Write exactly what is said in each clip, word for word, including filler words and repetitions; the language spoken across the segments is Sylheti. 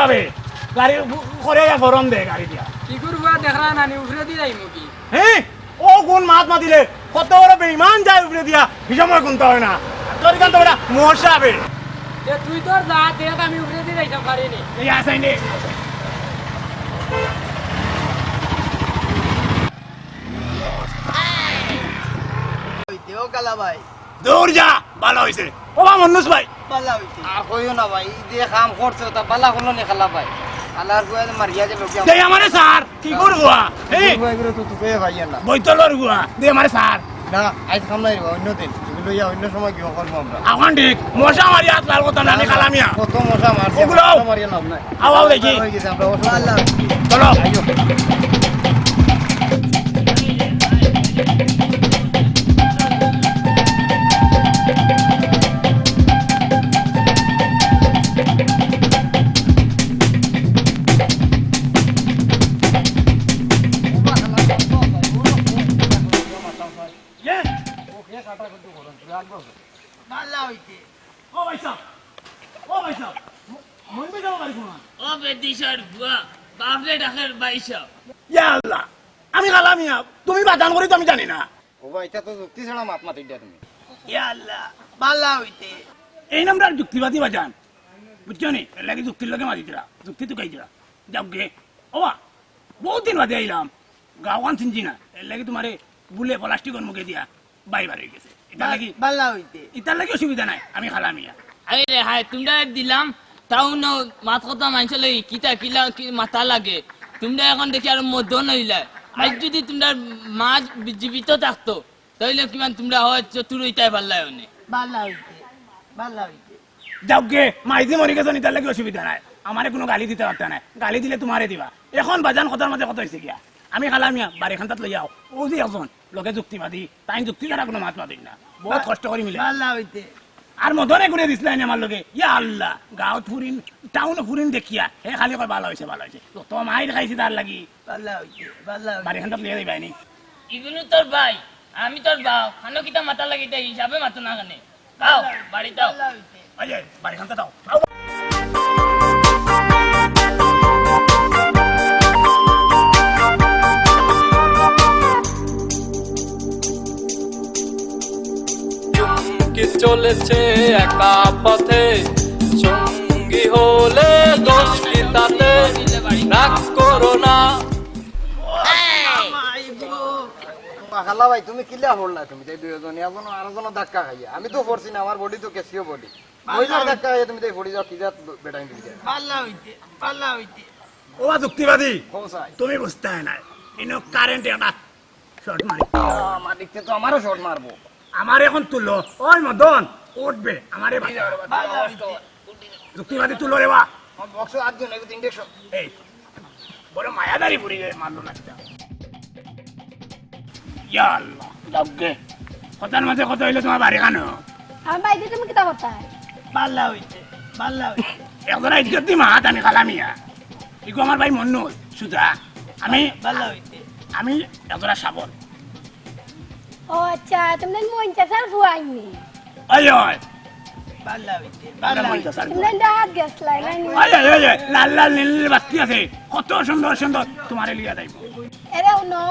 যাবে। গাড়ি করে ইয়া ফরম দে গাড়ি দিয়া। কি করবা দেখরা না নি, উপরে দি যাইমু কি? হ্যাঁ? ও কোন মাত মাতিলে? কত বড় বেইমান যায় উপরে দিয়া, হিসাব ময় গুনতে হয় না। তোর কান তো বেটা মশা হবে। এ তুই তোর যা দেখ, আমি উপরে দি যাইতাম পারি নি। এই আসাই নে। ওই দেও কালা ভাই। দৌড় যা, ভালা অইছে। ও বা মন্নুস ভাই। ভালা অইছে। আর কইও না ভাই, ই যে কাম করছে, ওটা ভালা করলো নি কালা ভাই। আলার গুয়া যে মারিয়া যে লোকে এই আমারে স্যার, কি করবো? এই। গুয়া এগুলো তো তুকে ভাই না। বইতলর গুয়া, দে আমারে স্যার। না, আইজ কাম নাই রে, অন্য দিন। এগুলো ইয়া অন্য সময় কি করবো আমরা? এখন ঠিক, মশা মারি হাত লাল করতাম না, আমি কালামিয়া। কত মশা মারছে, ওগুলো। মশা মারিয়া লাভ নাই। আও, আও দেখি। হয়ে গেছে, আমরা অসুস্থ। ভালা অইছে। চলো। আইও। ভালা অইছে। ও ভাই সাহেব, ও ভাই সাহেব, ম-, মন বেজার বাড়ি কোন? ও বেদিশার বুয়া, বাপরে ডাকের ভাই সাহেব। ইয়া আল্লাহ, আমি কালামিয়া, তুমি বাজান করি তো আমি জানি না। ও ভাই, ইটা তো যুক্তি ছাড়া মাত মাতিরা তুমি। ইয়া আল্লাহ, ভালা অইতে। এই নামটা যুক্তিবাদী বাজান, বুঝছো নি? এর লাগি যুক্তির লগে মাতিরা, যুক্তি তুকাইরা। যাও গে। ও বা, বহুত দিন বাদে আইলাম, গাঁওখান চিনছি না, এর লাগি তোমারে বুলে প্লাস্টিকর মুখে দিয়া বাই বার হয়ে গেছে। ইতার লাগি, ভালা অইতে। ইতার লাগি অসুবিধা নাই, আমি কালামিয়া। আরে রে হায়, তোমরা দিলাম, তাও ন মাত কথা মানছে লই, কিতা কিলা কি মাথা লাগে। তোমরা এখন দেখি আর মদন হইলা। আজ যদি তোমরা মা জীবিত থাকতো, তাইলে কিমান তোমরা হয় চতুর হইতাই পারলাই অনে। ভালা অইতে, ভালা অইতে। যাও গে, মাইজি মরি গেছে, ইতার লাগি অসুবিধা নাই। আমারে কোনো গালি দিতে পারতা নাই, গালি দিলে তোমারে দিবা। এখন বাজান কথার মাঝে কথা হইছে গিয়া, আমি কালামিয়া, বাড়ি খান্তাত লইয়া আও। ও যে একজন লগে যুক্তিবাদী, তাই যুক্তি ছাড়া কোনো মাত মাতির না। বহুত কষ্ট করি মিলে। ভালা অইতে। আর মদনে করে দিছলা নি আমার লগে। ইয়া আল্লাহ, গাঁওত ফুরিন, টাউনো ফুরিন দেখিয়া, হে খালি কয়, "ভালা অইছে, ভালা অইছে।" তো, তো মাইর খাইছি তার লাগি। ভালা অইছে, ভালা অইছে। বাড়ি খান্তাত লইয়া যাইবায় নি। ইগুনু তোর ভাই, আমি তোর বাপ, খানো কিতা মাতা লাগি, তাই হিসাবে মাতো না কেনে? আও, বাড়িত আও। ভালা অইছে। ওই যে, বাড়ি খান্তাত আও। আও। চুমকি চলেছে একা পথে, সঙ্গী হলে দোষ কি তাতে, রাগ করো না। কালা ভাই, তুমি কিলা হল না? তুমি তাই দুইজনে, একজনও আরেকজনও ধাক্কা খাইয়া। আমি তো পড়ছি না, আমার বডি তো ক্যাসিও বডি। মহিলার ধাক্কা খাইয়া তুমি তাই পড়ি যাও, কি জাত বেটাইন তুমি তাই? ভালা অইতে, ভালা অইতে। ও যুক্তিবাদী, তুমি বুঝতে হয় না। ইনো কারেন্ট একটা শর্ট মারি। আমার দেখতে তো আমারও শর্ট মারবো। আমার এখন তুলো। ওই মদন, উঠবে। আমারে বাঁচা। ভালা অইতে। যুক্তিবাদী তুলো রে বা। আমার বক্স আট জন, এগুলো তিনটে শর্ট। এই, বড় মায়াদারি বুড়ি রে, মারলো না কিতা। ইয়া আল্লাহ, যাউগে। কথার মাঝে কথা হইলে তোমার বাড়ি কানো? আমার বাড়িতে তুমি কিতা করতায়? ভালা অইতে, ভালা অইতে। একজরা ইজ্জত দি মাত, আমি কালামিয়া। ইগু আমার ভাই মন্নু, সুজা। আমি, ভালা অইতে। আমি একজরা শাবল। ও আচ্ছা, তুমি মইন চাচার ফুয়াইন নি? ওই, ওই। ভালা অইতে, ভালা অইতে। তুমি ডাহাত গেছলায়, নাই নি? ওই, ওই, ওই, ওই, লাল লাল নীল নীল বাতি আছে, কত সুন্দর সুন্দর, তোমারে লিয়া যাইবো। এরে হুনো,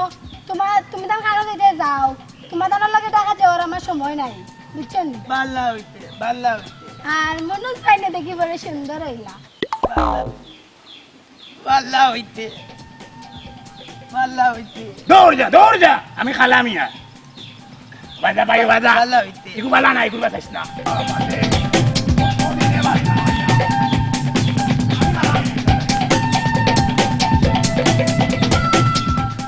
তোমার, তুমি তান কারো দিতে যাও, তোমার তানোর লগে দেখা যাওয়ার আমার সময় নাই, বুঝছো নি? ভালা অইতে, ভালা অইতে। আর মনুষ পাইলে দেখি বড় সুন্দর হইলা। ভালা অইতে। ভালা অইতে। দৌড় যা, দৌড় যা। আমি কালামিয়া। বাজা ভাই, বাজা। ভালা অইতে। ইগু ভালা না, ইগু বাজাইস না।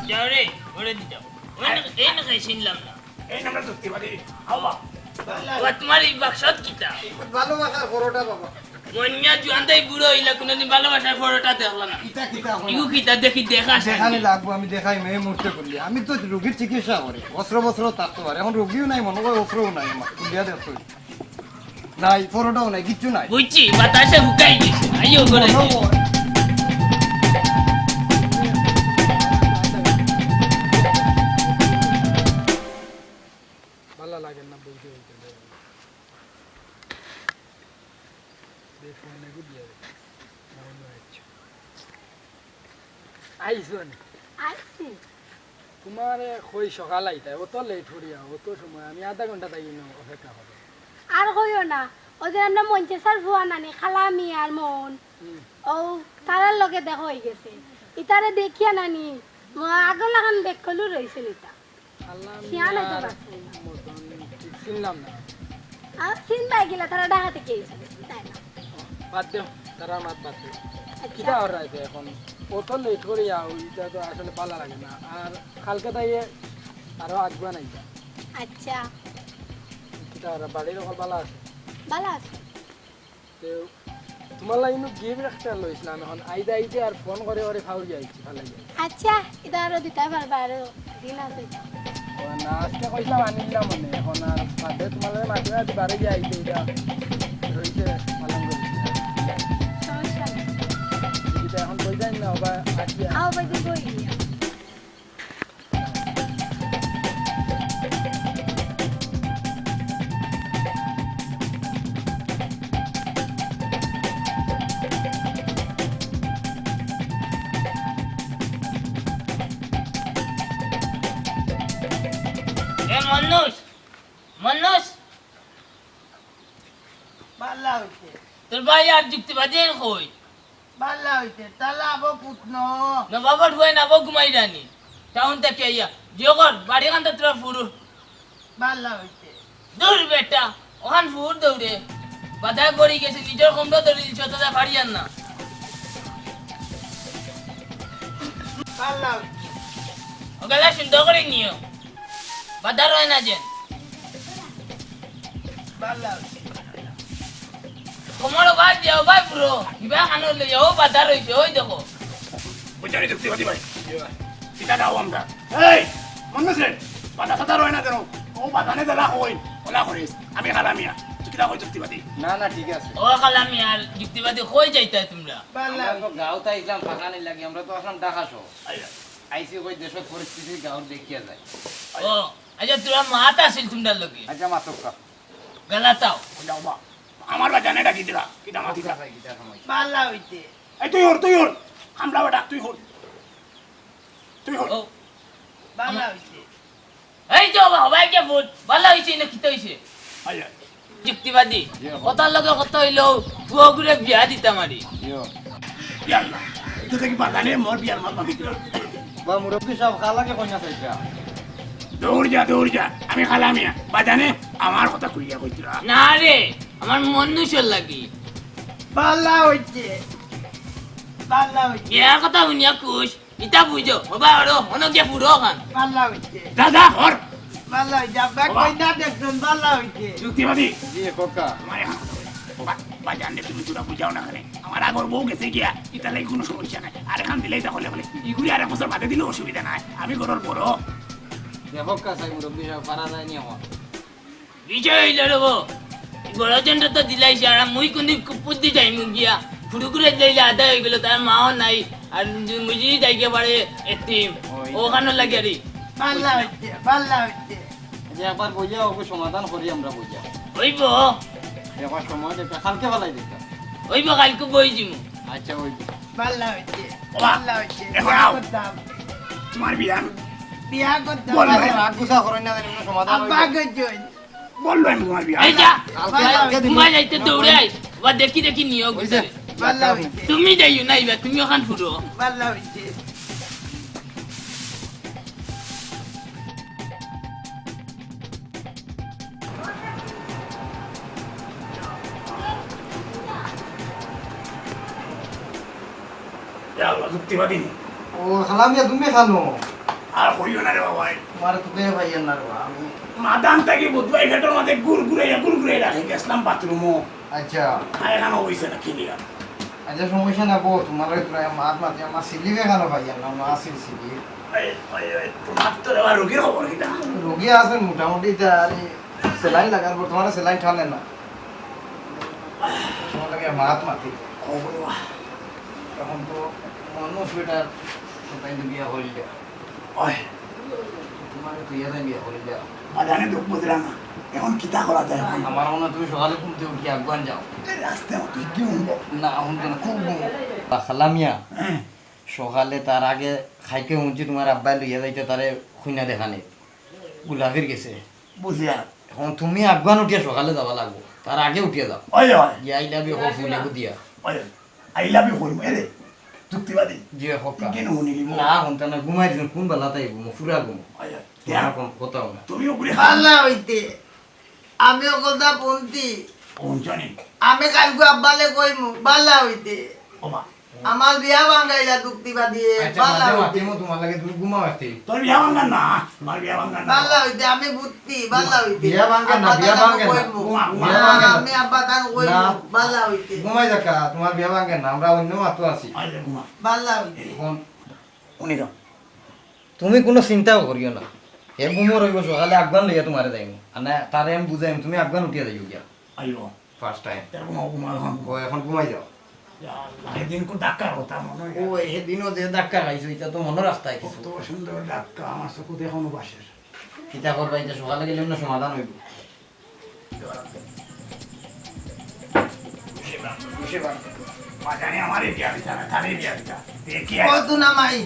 যাও রে, ঘরে দি যাও। ওই না, এই না খাই চিনলাম না। এই নাম্বার যুক্তিবাদী। আল্লাহ। ও, তোমার এই বাক্সত কিতা? ভালোবাসার পরোটা বাবা। মনিয়া জুয়ান তাই বুড়ো হইলে কোনোদিন ভালোবাসার পরোটা দেখলা না। কিতা কিতা হয়? ইগু কিতা দেখি দেখা আছে। দেখানি লাগবো, আমি দেখাই এই মুহূর্তে করলি। আমি তো রোগীর চিকিৎসা করি। অস্ত্র বস্ত্র থাকতে পারে। এখন রোগীও নাই, মনে হয় অস্ত্রও নাই আমার। ইন্ডিয়া দেখতে হইবে। নাই, পরোটাও নাই, কিচ্ছু নাই। বুঝছি, বাতাসে হুকাই গেছে। আইও করে। মনে হয়। ভালা লাগে না বলতে বলতে। দেখো, অনেক দিয়া দে। আইছো নি? আইছি। তোমারে কই সকাল আইতায়, অত লেট করিয়া, অত সময়, আমি আধা ঘন্টা থাকি ইনো অপেক্ষা করি। আর কইও না, অউ যে আমরা মঞ্চে স্যার ফুয়া নানি, খালা মিয়ার মন, হুম। অউ তারার লগে দেখা অইগেছে। ইতারে দেখিয়া নানি, ম-, আগর লাখান বেকলু রইছে নি তা। আল্লাহ শিয়ান অইতে মিয়ার পারছে না। মতন ঠিক চিনলাম না। আর চিনবায় কিলা, তারা ঢাকা থাকি আইছে, তাই না? বাদ দেও, তারার মাত বাদ দেও। আচ্ছা। কিতা অর রাইতে এখন? অত লেট করিয়া আও, ইটা তো আসলে ভালা লাগে না। আর কালকে তাইয়ে আরো আগুয়া নাই। আচ্ছা। কিতা অর, বাড়ির অকল ভালা আছে? ভালা আছে। তে, তোমার লাগি নু গিফট একটা লইছিলাম, এখন আইতে আইতে আর ফোন করি করি ফাউরি আইছি, ভালা লাগে। আচ্ছা, ইটা আরো দিতায় পারবা, আরো দিন আছে। ও না, আজকে কইছিলাম আনিলাম মানে, এখন আর বাদে তোমার লগে মাঝে মাঝে বাড়ি যাই, আইতে ইটা রইছে, পালন করি। সমস্যা নাই। যদি তো এখন কই যাই না, ওবা আসি আর। আও, বাই, বাই, বাই। এ মন্নুষ, মন্নুষ। ভালা অইছে। তোর ভাই আর যুক্তিবাদী কই? ভালা অইছে। তালা আবো পুতনো। না বাবার হুয়াই না, আবো ঘুমাই রানি। টাউন থাকি আইয়া। জিও কর, বাড়ি কান্দা তোরা ফুরু। ভালা অইছে। দূর বেটা, ওখান ফুর দৌড়ে। বাজার পড়ি গেছে, নিজের কমটা ধরে দিচ্ছে, তোরা ফাড়িয়ার না। ভালা অইছে। ও গেলা সুন্দর করে নিও। বাধা রয় না যেন। ভালা অইছে। কোমর ভাই দিও ভাই পুরো। ইবা খানো লইয়া ও বাধা রইছে, ওই দেখো। বুঝানি যুক্তিবাদী ভাই। কিতা দাও আমরা? এই, মনে আছে? বাধা সাধা রয় না যেন। ও বাধা নে দিলা হই, ওলা করিস। আমি খালা মিয়া। তুই কিতা কই যুক্তিবাদী? না, না, ঠিক আছে। ও খালা মিয়া, আর যুক্তিবাদী কই যাইতায় তোমরা? ভালা আমরা তো অইছে। গাঁওত আইছলাম ফাঁকানির লাগি, আমরা তো আসলাম ঢাকা শহর। আইয়া। আইছি কই দেশর পরিস্থিতি গাঁওর দেখিয়া যায়। ও, আচ্ছা, তোরা মাত আছিল তোমরার লগে। আচ্ছা, মাতক্কা। গালাতাও। যাও বা। আমার বা জানে ডাকি দিলা, কিতা মাতি দিলা? ভালা অইছে। এই তুই হর, তুই হর। হামলা বেটা, তুই হর। তুই হর। ও। ভালা অইছে। এই যে বাবা, ভাই কে ভোট? ভালা অইছে না কিতা অইছে? আইয়া। যুক্তিবাদী। জি, বাবা। কথার লগে কথা অইলো, পুয়াগুরে বিয়া দিতাম আরি। জি, বাবা। ইয়া আল্লাহ, ইতা দেখি বাজানে মোর বিয়ার মাত মাতি দিলা। বা মুরব্বি সাব, খালাকে কইনা চাইতা। দৌড় যা, দৌড় যা। আমি খালা মিয়া। বাজানে আমার কথা কইয়া কইতরা। না রে, আমার মন দুষর লাগি। ভালা অইছে। ভালা অইছে। বিয়ার কথা হুনিয়া খুশ। ইতা বুঝো, বাবা, আরো, হনো গিয়া পুরো খান। ভালা অইছে। দাদা, হর। ভালা অইছে। আব্বা, বাবা। কইনা দেখছইন, ভালা অইছে। যুক্তিবাদী। জি, খোকা। তোমার এখন কথা বলি। বা-, বাজান রে, তুমি তোরা বুঝাও না কেনে? আমার আগর বউ গেছে গিয়া, ইতার লাগি কুনু সমস্যা নাই। আর এখন দিলেই তা হলে বলে, ইগুলি আর এক বছর বাদে দিলেও অসুবিধা নাই। আমি ঘরর বড়। দেখো, কাছাই মুরব্বি সাব, পারা যায়নি আমার। বিজয় অইল রে গো। বড় জনটা তো দিলাইছে, আর মুই কোনদিন কুপুর দি যাইমু গিয়া। ফুরুকুরে দিলাইলে আদায় অইগেল, তার মাও নাই। আর মুই যাই গিয়া বারে এতিম। ওই। ওখানো লাগে রে। ভালা অইছে, ভালা অইছে। আচ্ছা, একবার বইয়া ওকে সমাধান করি আমরা বইয়া। অইবো। একবার সময় দেখে কালকে বেলায় দিতাম। অইবো, কালকে বই দিমু। আচ্ছা, অইবো। ভালা অইছে, বাবা, ভালা অইছে। এখন বিয়া আও। করতাম। তোমার বিয়া। বিয়া করতাম। বল ভাই। রাগ গুছা করইন না, জানি কোনো সমাধান আব্বা অইবো। গজন। বললো আমি তোমার বিয়া। এই যা, কালকে, কালকে দিমু। ঘুমাই যাইতে দৌড়ে আইস। আবার দেখি দেখি নিয়োগ অইছে। দিছে। ভালা অইছে। তুমি যাইও না, এবার তুমি ওখান ফুরো। ভালা অইছে। ইয়া আল্লাহ, যুক্তিবাদী। ও, খালা মিয়া, তুমি খানো? আর কইও না রে বাবা। তোমার তো কে ভাইয়ার না রে বাবা, আমি মাদান থাকি বুধবাই ঘাটর মাঝে গুড় গুড়াইয়া, গুড় গুড়াইয়া রাখি গেছিলাম বাথরুমও। আচ্ছা। পায়খানা অইছে না clear। আচ্ছা, সমস্যা না বউ, তোমার ওই প্রায় মাত মাতি আমার স্লিপে খানো ভাইয়ার না, না আছিল স্লিপ। এই, এই, এই, তোমার তো রে বাবা রোগীর খবর কিতা? রোগী আছে মোটামুটি, তা আর এই saline লাগার পর তোমার saline টানে না। তোমার লাগে মাত মাতি। খবর বাবা। এখন তো মনো সুইটার, তাই তো বিয়া হইল। ওই। তোমার তো ইয়া বিয়া হইল। বাজানে দুখ বুঝরা না। এখন কিতা করা যায় এখন? আমার মনে হয় তুমি সকালে ঘুম থেকে উঠি আগুয়ান যাও। এই রাস্তায় তুই কি হুনবো? না, হুনতো না, খুব ঘুমো। খালা মিয়া, হ্যাঁ। সকালে তার আগে খাইতে হুনছি তোমার আব্বায় লইয়া যাইতে তারে খুইনা দেখানে। গুলাফির গেছে। বুঝিয়া। এখন তুমি আগুয়ান উঠিয়া সকালে যাওয়া লাগবো। তার আগে উঠিয়া যাও। ওই, ওই। গিয়া I love you কও ফুলে বুদিয়া। ওই, ওই। I love you কইমু, এরে, যুক্তিবাদী। জি, হোক। কেন হুনিলি? না, হুনতা না, ঘুমাই দিন, কোন বেলা তাই ঘুমো, ফুরা ঘুমো। আচ্ছা, তোমার কোন কথা না। তুমিও ঘুরে খাও। বালা অইতে। আমিও কথা পন্থী। পৌঁছানি। আমি কালকে আব্বালে কইমু, বালা অইতে। ওমা। আমার বিয়া ভাঙ্গাইলা যুক্তিবাদী, আচ্ছা, বালা বাদে অইতে। মাতিমু তোমার লাগে, তুমি ঘুমাও আতে। তোর বিয়া ভাঙ্গার না, তোমার বিয়া ভাঙ্গার না। বালা অইতে, আমি বুদ্ধি, বালা অইতে। বিয়া ভাঙ্গে না, আব্বা বিয়া তান ভাঙ্গে না। কইমু। ঘুমা, ঘুমা। না, আমি আব্বা তান কইমু, না। বালা অইতে। ঘুমাই যাকা, তোমার বিয়া ভাঙ্গে না, আমরা অন্য মাতো আছি। আরে ঘুমা। বালা অইতে। এখন উনি যাও। তুমি কোনো চিন্তাও করিও না। হে ঘুমো রইব, সকালে আগুয়ান লইয়া তোমারে যাইমু। আর না, তারে আমি বুঝাইমু, তুমি আগুয়ান উঠিয়া যাইও গিয়া। আইও। First time। এরকম অপমান হন। ও, এখন ঘুমাই যাও। ইয়া আল্লাহ, সেদিন কো ধাক্কার কথা মনে হয়। ও, সেদিনও যে ধাক্কা খাইছো, এটা তো মনে রাখতে হয় কিছু। কত সুন্দর ধাক্কা, আমার চকুতে এখনো বাসের। কিতা করবা, এটা সকালে গেলে না সমাধান হইব। খুশি বা, খুশি বা। বাজানে আমারে বিয়া দিতা না, তারে বিয়া দিতা। দেখি আয়। ও তুনা মাই,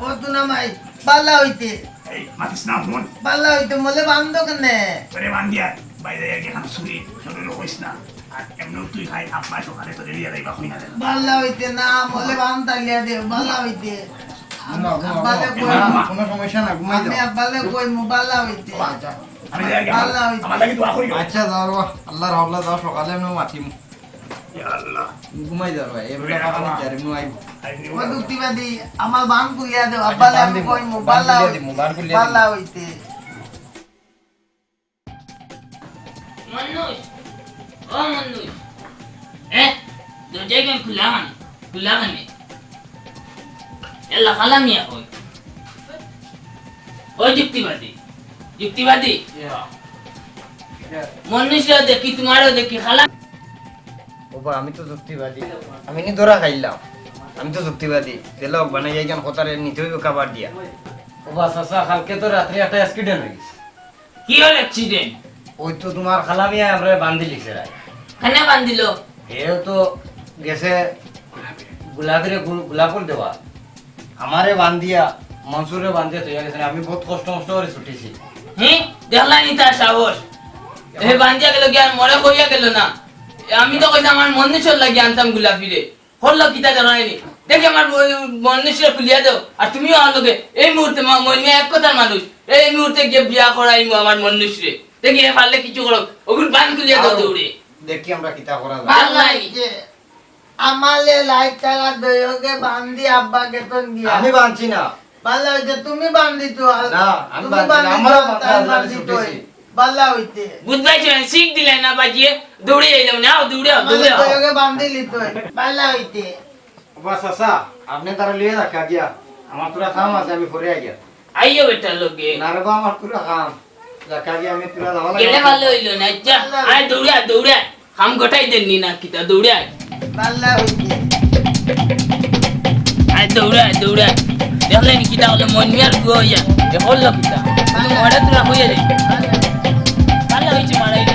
ও তুনা মাই, বালা অইতে। এই, মাতিস না, হুন। বালা অইতে, মলে বান্ধো কেনে? তোরে বান্ধিয়া, বাইরে গিয়া খান চুরি, শরীরে কইস না। আর এমনেও তুই খাই, আব্বা সকালে তোরে লিয়া যাইবা, কই না দেন। বালা অইতে না, মলে বান্ধ তালিয়া দে, বালা অইতে। ঘুমাও, ঘুমাও, আব্বালে ঘুমাও। কই? না, কোনো সমস্যা না, ঘুমাই আমি যাও। আব্বালে কইমু, বালা অইতে। আচ্ছা। আমি যাই আগে, বালা অইতে। আমার লাগি দোয়া করিও। আচ্ছা, যাও বাবা, আল্লাহর হাওলা যাও, সকালে আমি মাতিমু। ইয়া আল্লাহ। ঘুমাই যাও ভাই, এবারে ইয়া বাবা আল্লাহ। জারি নু আইবো। আইনি ও বাবা। দুঃখী বাদী, আমার বান খুলিয়া দেও, আচ্ছা, আব্বালে বান আমি দিমু, কইমু, বান বালা খুলিয়া অইতে, দিমু, বান খুলিয়া বালা দিমু। অইতে। মন্নুষ, ও মন্নুষ, এ, দরজা কেন খোলা কেন? খোলা কেন? এলা খালা মিয়া কই? ও যুক্তিবাদী, যুক্তিবাদী। ইয়া। ইয়া। মন্নুষরেও দেখি, তোমারেও দেখি, খালা। ওবা, আমি তো যুক্তিবাদী। আমি নি ধরা খাইলাম। আমি তো যুক্তিবাদী। তেলে হোক বানাই যাই কেন কথারে নিতে হইব কাবার দিয়া। ওবা, চাচা, কালকে তো রাত্রে একটা accident হয়ে গেছে। কি হল accident? ওই তো তোমার খালা মিয়া আমরা বান্ধিলিছে রায়। কেনে বান্ধিল? এও তো গেছে গোলাপিরে গু-, গোলাপ ফুল দেওয়া। আমারে বান্ধিয়া, মনসুররে বান্ধিয়া থইয়া গেছে। আমি বহুত কষ্ট মষ্ট করে ছুটিছি। হি? দেখলাই নি তার সাহস? এ বান্ধিয়া গেল কি আর মরে কইয়া গেল না? আমি তো কইতাম আমার মন্নুষর লাগি আনতাম গোলাপিরে। হল্লো কিতা জানায়নি? দেখি আমার ব-, মন্নুষরে খুলিয়া দেও। আর তুমিও আমার লগে এই মুহূর্তে মা-, মইন মিয়া এক কথার মানুষ। এই মুহূর্তে গিয়ে বিয়া করাইমু আমার মন্নুষরে। দেখি এ পারলে কিছু করো। ওগুর বান খুলিয়া দেও আও। দৌড়ে। দেখি আমরা কিতা করা যায়। বান নাই। যে আমালে লাইট টাকা দইওগে বান্দি আব্বা গেতন গিয়া। আমি বানছি না। বালা অইতে তুমি বান্দি তো আর না, আমি তুমি বানছি না, বান্দি আমারও তো বান্দা তাই আছে, আমি বান্দি তো ছুটেছি। বালা অইতে। বুঝবাই ছিলেন, শিখ দিলেন না বাজিয়ে, দৌড়ে যাইলাম না, আও, দৌড়ে আও, আমালে দৌড়ে আও। দইওগে বান্দি লিতই। বালা অইতে। বাস, চাচা, আপনি তারা লিয়ে রাখা গিয়া। আমার তোরা কাম আছে, আমি পরে আই গিয়া। আইও বেটার লগে। না রে বা, আমার তোরা কাম। রাখা গিয়া, আমি তোরা যাওয়া লাগে। গেলে ভালো হইল না, যা। আয়, দৌড়ে আয়, দৌড়ে আয়। কাম গোটাই দেননি না কিতা, দৌড়ে আয়। পাল্লা হইছে। আয়, দৌড়ে আয়, দৌড়ে আয়। দেখলে নি কিতা হলো, মন মিয়ার পুয়া হইয়া। এ হলো কিতা? তুমি মরে তোরা হইয়া যাই। পাল্লা হইছে, মারাই দে।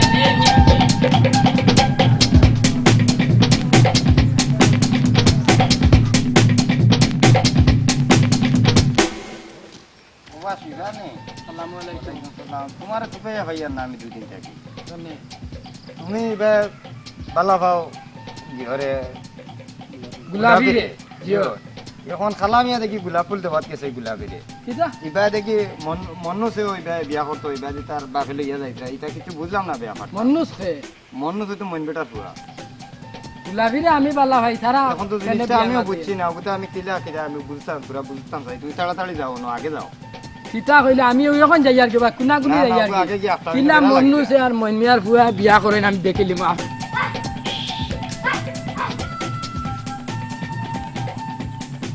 ওবা, শিবানী। আসসালামু আলাইকুম। ওয়ালাইকুম আসসালাম। তোমারে তো পেয়ে পাইয়ার না আমি দুই দিন থাকি। কেনে? তুমি ইবা বালা পাও, কি করে? গোলাপি রে। জিও। এখন খালা মিয়া দেখি গোলাপ ফুল দেওয়াত গেছে গোলাপি রে। কিতা? ইবা দেখি মন-, মন্নুষে ওই বে-, বিয়া করতো, ইবা যে তার বাপে লইয়া যাইতা, ইটা কিছু বুঝলাম না ব্যাপার। মন্নুষ কে? মন্নুষ তো মইন বেটার পুয়া। গোলাপিরে আমি বালা পাই, তারা এখন তো কেনে জিনিসটা বিয়া আমিও না বুঝছি দেয়? না, ওটা আমি কিলা কিলা আমি বুঝতাম, পুরা বুঝতাম চাই। তুমি তাড়াতাড়ি যাও না, আগে যাও। কিতা কইলে আমি ওই এখন যাই আর কি, বা কুনাগুনি না, না, যাই আর ওগো কি? আগে গিয়া আফতাব কিলা কিলা মন্নুষে আর মইন মিয়ার পুয়া বিয়া করেন আমি দেখিলিমু।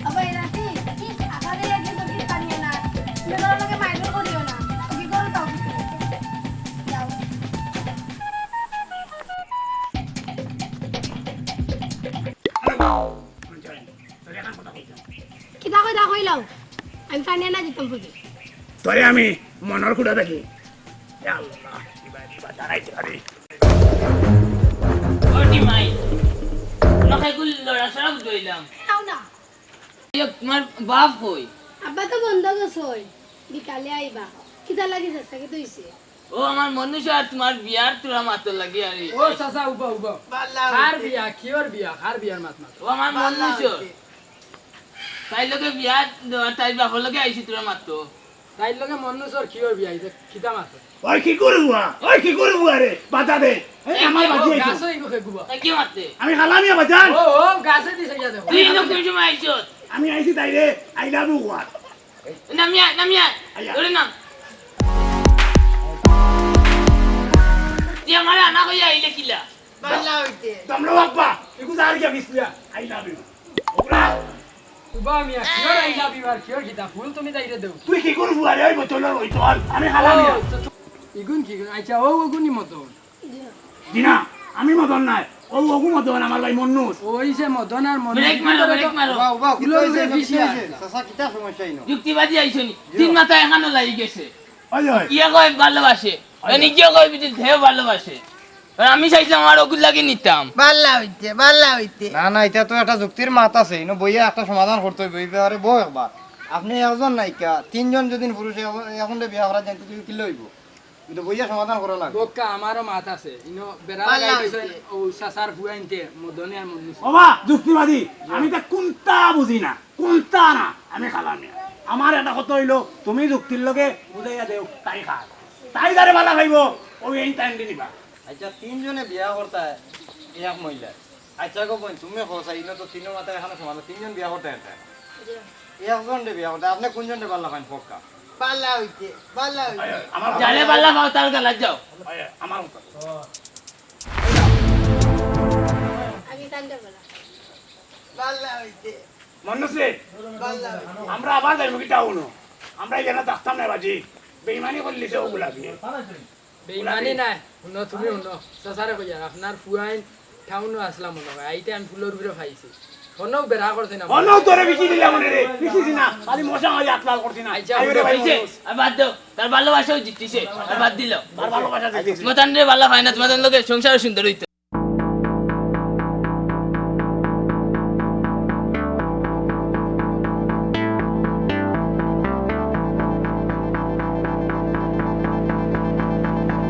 আবার এই রাতে কি আবার এই একদিন তো কি পানিয়ে না। তুমি বড় লোকে মাইর করিও না। কি করো তাও কিছু। যাও। কিতা কইতা কইলাও? আমি পানি আনা দিতাম ফুকি। তোরে আমি মনর খুঁটা দেখি। ইয়া আল্লাহ, কিবা, কিবা দাঁড়াইতে পারি। ওটি মাই, নখাই গুল লড়াচড়া বুঝাইলাম। আও না। ইয়ে, তোমার বাপ কই? আব্বা তো বন্ধ গেছে, বিকালে আইবা। কিতা লাগি চাচা, কিতা অইছে? ও আমার মনুষ্য, আর তোমার বিয়ার তোরা মাতর লাগি আরে। ও চাচা, উবা, উবা। কার বিয়া, কিওর বিয়া, কার বিয়ার মাত মাত? ও আমার মনুষ্য। তাইর লগে বিয়া দেওয়ার, তাইর বাপর লগে আইছি তোরা মাতর। তাইর লগে মন্নুসর কিওর বিয়া, ইতা কিতা মাতর? ওই কি করবো, ওই কি করবো রে, বাধা দে। এই আমার বাজি আইছো। গাছে ইগু খেগুবা। তাই কি মাতে? আমি খালামিয়া বাজান। ও, ও, গাছে দিছে গিয়া দেখো। তুই ইনো কোন সময় আইছস? আমি আইছি তাইরে, I love you কওয়াত। নামিয়া, নামিয়া। আইয়া। ধরে না। তুই আমারে আনা কইয়া আইলে কিলা? বালা অইতে। দমলো বাপ্পা, ইগু যার গিয়া বিসমিল্লাহ, I love you। ওরা। উবা মিয়া, কিওর I love you আর কিওর কিতা? ফুল তুমি তাইরে দেও। তুই কি করবো আরে, ওই বোতলর ওই তো আর, আমি খালামিয়া। ও, তো, তো, ইগুন কি? আচ্ছা, ও, ওগুনি মদন। জি না, আমি মদন নায়। ও, ওগু মদন, আমার ভাই মন্নুস। ওই যে মদন আর মন্নুস। ব্রেক মারো, ব্রেক মারো। উবা, উবা, কিতা অইছে, কিতা অইছে? চাচা, কিতা সমস্যা ইনো? যুক্তিবাদী আইছো নি? তিন মাথা এখানো লাগি গেছে। ওই, ওই। ইয়ে কয় ভালোবাসে। ওই, মানে ওই। ইয়ে কয় বিদিত হেও ভালোবাসে। আর আমি চাইছিলাম আমার ওগুর লাগি নিতাম। বালা অইতে, বালা অইতে। না, না, ইটা তো একটা যুক্তির মাত আছে। ইনো বইয়া একটা সমাধান করতে অইবো। এই ব্যাপারে বউ একবার। আপনি একজন নাইকা, তিনজন যদি পুরুষ এখন, এখন বিয়া করা যায়, তো কিলা অইবো? কিন্তু বইয়া সমাধান করা লাগবো। বক্কা, আমারও মাত আছে। ইনো বেড়া বালা লাগাই দিছে, অইছে। ও চাচার ফুয়াইন্তে, মদনে আর মন্নুস। ওবা, যুক্তিবাদী, আমি তো কোনটা বুঝি না, কোনটা না, আমি খালামিয়া। আমার এটা কথা অইলো, তুমি যুক্তির লগে বুঝাইয়া দেও, তাই খায়। তাই যারে বালা পাইবো, ও এই টাইম দি নিবা। আচ্ছা, তিনজনে বিয়া করতা এক মহিলা। আচ্ছা গো বইন, তুমি কও চাই, ইনো তো তিনো মাথা এখানো সমান, তিনজন বিয়া করতা একটা। একজনরে বিয়া করতা, আপনি কোনজনরে বালা পাইন পক্কা? বালা অইতে, বালা অইতে। আমার যারে বালা পাও তার গালাত যাও। আমার কথা। আমি তানরে বালা। বালা অইতে। মন্নুস রে, বালা অইতে। আমরা আবার যাইমু কি টাউনো? আমরা এখানো থাকতাম না বাজি। বেইমানি করলিছে ওগুলা দিয়ে। বেইমানি নাই, হুনো, তুমি হুনো, চাচারে কইয়ার, আপনার ফুয়াইন টাউনো আসলাম মনে হয়, আইতে আমি ফুলর উপরে পাইছি। হনো বেড়া করছে না। হনো তোরে বিচি দিলে মনে রে, বিচি দি না, খালি মশা মারি আতলাল করছি না। আচ্ছা, আইও রে ভাই, অইছে, মনোজ। আর বাদ দাও, তার ভালোবাসাও জিতছে, আর বাদ দিল। তার ভালোবাসা জিতছে। মতান রে ভালা পায় না, তোমাদের লগে সংসার সুন্দর অইতো।